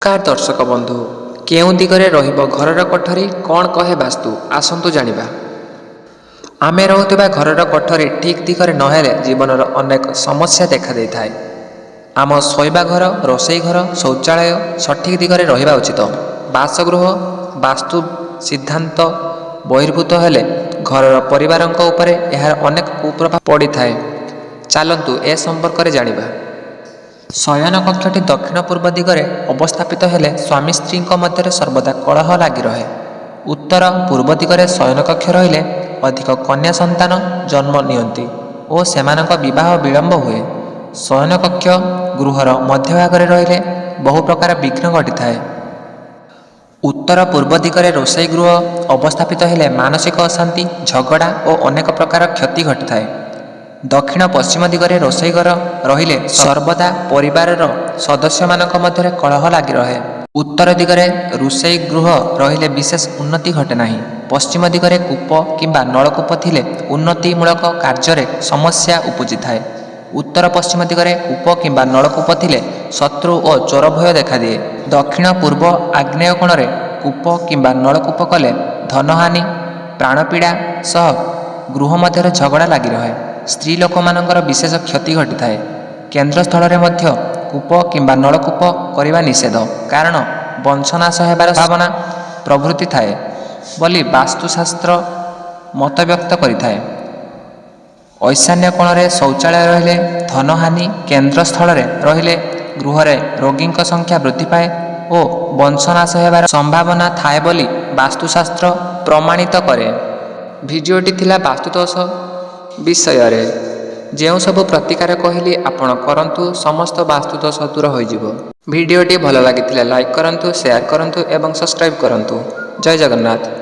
ନମସ୍କାର ଦର୍ଶକ ବନ୍ଧୁ, କେଉଁ ଦିଗରେ ରହିବ ଘରର କୋଠରୀ, କ'ଣ କହେ ବାସ୍ତୁ, ଆସନ୍ତୁ ଜାଣିବା। ଆମେ ରହୁଥିବା ଘରର କୋଠରୀ ଠିକ୍ ଦିଗରେ ନହେଲେ ଜୀବନର ଅନେକ ସମସ୍ୟା ଦେଖାଦେଇଥାଏ। ଆମ ଶୋଇବା ଘର, ରୋଷେଇ ଘର, ଶୌଚାଳୟ ସଠିକ୍ ଦିଗରେ ରହିବା ଉଚିତ। ବାସଗୃହ ବାସ୍ତୁ ସିଦ୍ଧାନ୍ତ ବହିର୍ଭୂତ ହେଲେ ଘରର ପରିବାରଙ୍କ ଉପରେ ଏହାର ଅନେକ କୁପ୍ରଭାବ ପଡ଼ିଥାଏ। ଚାଲନ୍ତୁ ଏ ସମ୍ପର୍କରେ ଜାଣିବା। ଶୟନ କକ୍ଷଟି ଦକ୍ଷିଣ ପୂର୍ବ ଦିଗରେ ଅବସ୍ଥାପିତ ହେଲେ ସ୍ୱାମୀ ସ୍ତ୍ରୀଙ୍କ ମଧ୍ୟରେ ସର୍ବଦା କଳହ ଲାଗି ରହେ। ଉତ୍ତର ପୂର୍ବ ଦିଗରେ ଶୟନ କକ୍ଷ ରହିଲେ ଅଧିକ କନ୍ୟା ସନ୍ତାନ ଜନ୍ମ ନିଅନ୍ତି ଓ ସେମାନଙ୍କ ବିବାହ ବିଳମ୍ବ ହୁଏ। ଶୟନ କକ୍ଷ ଗୃହର ମଧ୍ୟଭାଗରେ ରହିଲେ ବହୁ ପ୍ରକାର ବିଘ୍ନ ଘଟିଥାଏ। ଉତ୍ତର ପୂର୍ବ ଦିଗରେ ରୋଷେଇ ଗୃହ ଅବସ୍ଥାପିତ ହେଲେ ମାନସିକ ଅଶାନ୍ତି, ଝଗଡ଼ା ଓ ଅନେକ ପ୍ରକାର କ୍ଷତି ଘଟିଥାଏ। ଦକ୍ଷିଣ ପଶ୍ଚିମ ଦିଗରେ ରୋଷେଇ ଘର ରହିଲେ ସର୍ବଦା ପରିବାରର ସଦସ୍ୟମାନଙ୍କ ମଧ୍ୟରେ କଳହ ଲାଗି ରହେ। ଉତ୍ତର ଦିଗରେ ରୋଷେଇ ଗୃହ ରହିଲେ ବିଶେଷ ଉନ୍ନତି ଘଟେ ନାହିଁ। ପଶ୍ଚିମ ଦିଗରେ କୂପ କିମ୍ବା ନଳକୂପ ଥିଲେ ଉନ୍ନତିମୂଳକ କାର୍ଯ୍ୟରେ ସମସ୍ୟା ଉପୁଜିଥାଏ। ଉତ୍ତର ପଶ୍ଚିମ ଦିଗରେ କୂପ କିମ୍ବା ନଳକୂପ ଥିଲେ ଶତ୍ରୁ ଓ ଚୋର ଭୟ ଦେଖାଦିଏ। ଦକ୍ଷିଣ ପୂର୍ବ ଆଗ୍ନେୟ କୋଣରେ କୂପ କିମ୍ବା ନଳକୂପ କଲେ ଧନହାନି, ପ୍ରାଣପୀଡ଼ା ସହ ଗୃହ ମଧ୍ୟରେ ଝଗଡ଼ା ଲାଗି ରହେ। ସ୍ତ୍ରୀ ଲୋକମାନଙ୍କର ବିଶେଷ କ୍ଷତି ଘଟିଥାଏ। କେନ୍ଦ୍ରସ୍ଥଳରେ ମଧ୍ୟ କୂପ କିମ୍ବା ନଳକୂପ କରିବା ନିଷେଧ, କାରଣ ବଂଶନାଶ ହେବାର ସମ୍ଭାବନା ପ୍ରଭୃତି ଥାଏ ବୋଲି ବାସ୍ତୁଶାସ୍ତ୍ର ମତବ୍ୟକ୍ତ କରିଥାଏ। ଐଶାନ୍ୟ କୋଣରେ ଶୌଚାଳୟ ରହିଲେ ଧନହାନି, କେନ୍ଦ୍ରସ୍ଥଳରେ ରହିଲେ ଗୃହରେ ରୋଗୀଙ୍କ ସଂଖ୍ୟା ବୃଦ୍ଧି ପାଏ ଓ ବଂଶନାଶ ହେବାର ସମ୍ଭାବନା ଥାଏ ବୋଲି ବାସ୍ତୁଶାସ୍ତ୍ର ପ୍ରମାଣିତ କରେ। ଭିଡ଼ିଓଟି ଥିଲା ବାସ୍ତୁଦୋଷ ବିଷୟରେ। ଯେଉଁ ସବୁ ପ୍ରତିକାର କହିଲି ଆପଣ କରନ୍ତୁ, ସମସ୍ତ ବାସ୍ତୁଦୋଷ ଦୂର ହୋଇଯିବ। ଭିଡ଼ିଓଟି ଭଲ ଲାଗିଥିଲେ ଲାଇକ୍ କରନ୍ତୁ, ସେୟାର କରନ୍ତୁ ଏବଂ ସବସ୍କ୍ରାଇବ୍ କରନ୍ତୁ। ଜୟ ଜଗନ୍ନାଥ।